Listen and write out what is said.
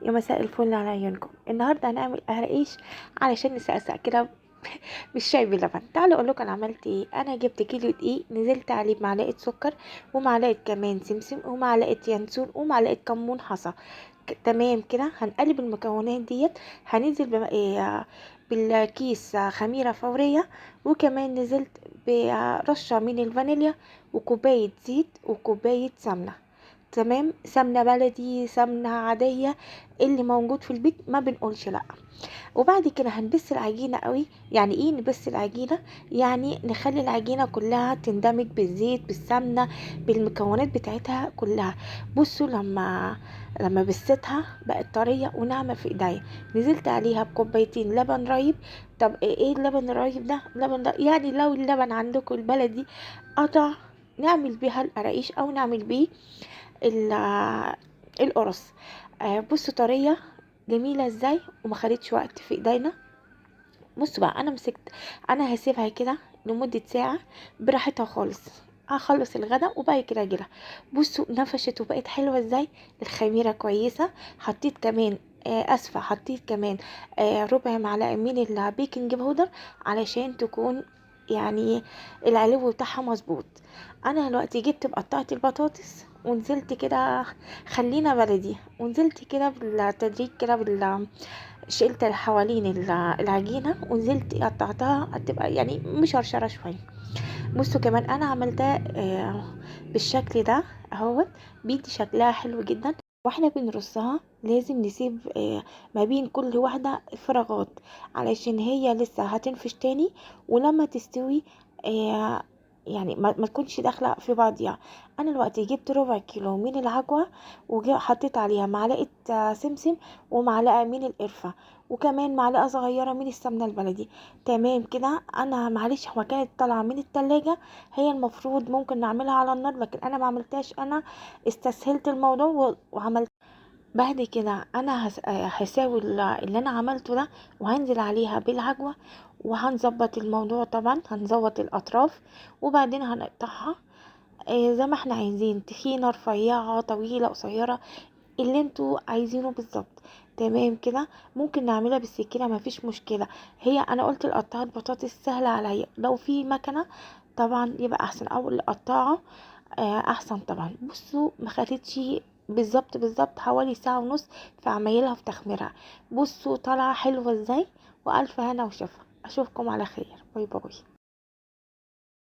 يا مساء الفل على عيونكم. النهارده هنعمل قراقيش علشان نسقسق كده بالشاي باللبن. تعالوا اقول لكم انا عملت ايه. انا جبت كيلو دقيق، نزلت عليه بمعلقه سكر ومعلقة كمان سمسم ومعلقة ينسون ومعلقة كمون حصى. تمام كده. هنقلب المكونات ديت، هننزل بالكيس خميره فورية، وكمان نزلت برشه من الفانيليا وكوبايه زيت وكوبايه سمنه. تمام، سمنه بلدي سمنه عادية اللي موجود في البيت، ما بنقولش لا. وبعد كده هنبس العجينة قوي. يعني ايه نبس العجينة؟ يعني نخلي العجينة كلها تندمج بالزيت بالسمنه بالمكونات بتاعتها كلها. بصوا لما بستها بقت طرية وناعمه في ايديا. نزلت عليها بكوبايتين لبن رايب. طب ايه اللبن الرايب ده؟ اللبن ده يعني لو اللبن عندكم البلدي قطع، نعمل بيها القراقيش او نعمل بيه القرص. بصوا طرية جميلة ازاي وما خدتش وقت في ايدينا. بصوا بقى، انا هسيبها كده لمدة ساعة براحتها خالص، هخلص الغدا وبعد كده اجيلها. بصوا نفشت وبقت حلوة ازاي، الخميره كويسة. حطيت كمان، اسفه، حطيت كمان، ربع معلقه من ال baking powder علشان تكون العلو بتاعها مظبوط. انا دلوقتي جبت قطعت البطاطس ونزلت كده، خلينا بلدي، ونزلت كده بالتدريج كده شلت حوالين العجينة ونزلت قطعتها، هتبقى مشرشره شوية. بصوا كمان انا عملتها، بالشكل ده اهوت، بيدي شكلها حلو جدا. واحنا بنرصها لازم نسيب، ما بين كل واحدة فراغات علشان هي لسه هتنفش تاني، ولما تستوي، ما تكونش داخله في بعضيها. انا دلوقتي جبت ربع كيلو من العجوه وحطيت عليها معلقه، سمسم ومعلقة من القرفه وكمان معلقه صغيرة من السمنة البلدي. تمام كده. انا معلش هو كانت طالعه من التلاجة، هي المفروض ممكن نعملها على النار، لكن انا ما عملتهاش، انا استسهلت الموضوع وعملت. بعد كده انا هساوي اللي انا عملته ده وهنزل عليها بالعجوه وهنظبط الموضوع. طبعا هنظبط الاطراف وبعدين هنقطعها، زي ما احنا عايزين، تخينة رفيعة طويلة قصيرة، اللي انتوا عايزينه بالظبط. تمام كده. ممكن نعملها بالسكينة مفيش مشكلة. هي انا قلت القطاعه البطاطس سهلة عليا، لو في مكنه طبعا يبقى احسن، او القطاعه، احسن طبعا. بصوا ما خدتش بالظبط حوالي ساعة ونص في عمايلها في تخميرها. بصوا طالعه حلوة ازاي، والف هنا وشفا. اشوفكم على خير، bye bye.